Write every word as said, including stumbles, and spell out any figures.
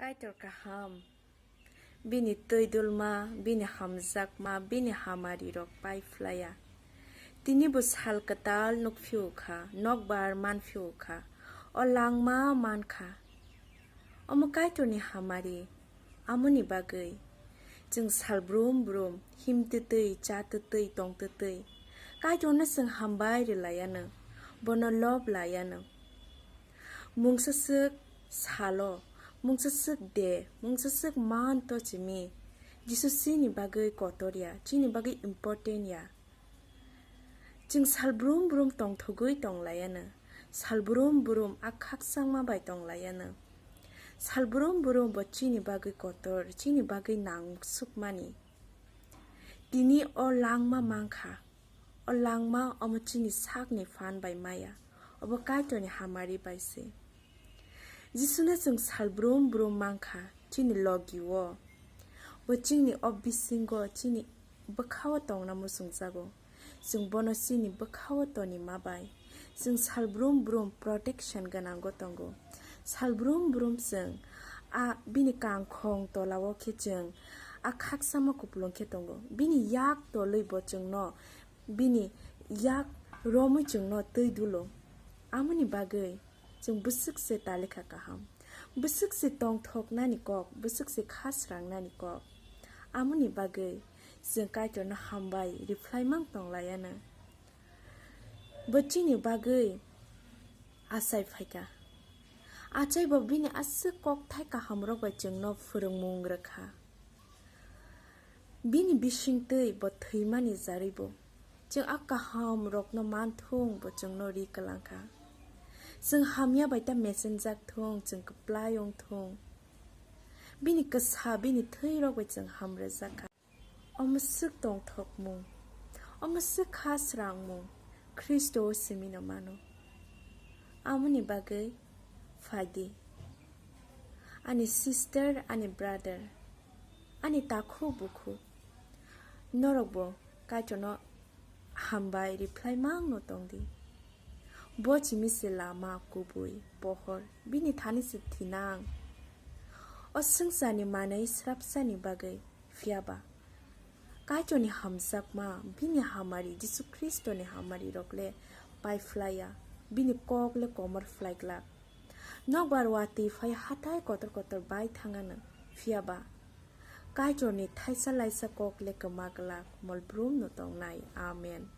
Kaitor kaham, bini twi dulma, bini hamjakma, bini hamari rok pai phlaiya. Tini bo sal kwtal nukphio kha, nokbar manphio kha, o langma mankha. Omo Kaitorni hamari, amoni bagwi chwng sal brum brum him twtwi, cha twtwi, tong twtwi Kaitorno chwng hambai rwlaiyanw, bono lob laiyanw. Mungsa swk salo, mungsa swk de, mungsa swk man to chimi. Jisu chini bagwi kotor ya, chini bagwi important ya. Chwng sal brum brum tongthogwi tong laiyanw, sal brum brum a khakchangma bai tong laiyanw. Sal brum brum bo chini bagwi kotor, chini bagwi nangsukmani. Tini o langma mankha. O langma omo chini sakni phan bai maya, obo Kaitorni hamari bai se. Jisuno chwng sal brum brum mankha chini logi-o. Bo chini o bisingo chini bwkha-o tongna muchungjago. Chwng bono chini bwkha-o tonima bai chwng sal brum brum protection gwnango tongo. Sal brum brum chwng a bini kangkhong tola-o khe chwng a khakchangma kupulung khe tongo. Bini yak tolwi bo chwngno, bini yak romwi chwngno twi dulo. Amoni bagwi chwng bwswk se talikha kaham, bwswk se tongthoknani kok, bwswk se kha srangnani kok. Amoni bagwi chwng Kaitorno hambai riphlaimang tong laiyanw. Bo chini bagwi achai phaikha. Achai bo bini aswk kokthai kahamrok bai chwngno phwrwngmung rwkha. Bini bisingtwi bo thwimani jarwi bo chwng a kahamrokno manthung bo chwngno ri kwlangkha. Chwng hamya bai ta mechenjak thung, chwng kwplai wng thung. Bini kwsa, bini thwirok bai chwng hamrwjakha. Omo swk tongthokmung, omo swk kha srangmung Khristo-o simino mano. Amoni bagwi phaidi, ani sister, ani brother, ani takhuk bukhuk, norokbo Kaitorno hambai riphlaimangno tongdi. Bo chimi se lama, kubui, pohor, bini thani se thinang. O swngcharni manwi srapsani bagwi, phiya ba Kaitorni hamjakma, bini hamari, Jisu Khristoni hamari rok le pai phlaiya, bini kok le komor phlai glak. Nokbar watwi phai hathai kotor kotor bai thangano, phiya ba Kaitorni thaisa laisa kok le kwma glak, mol brumno tongnai. Amen.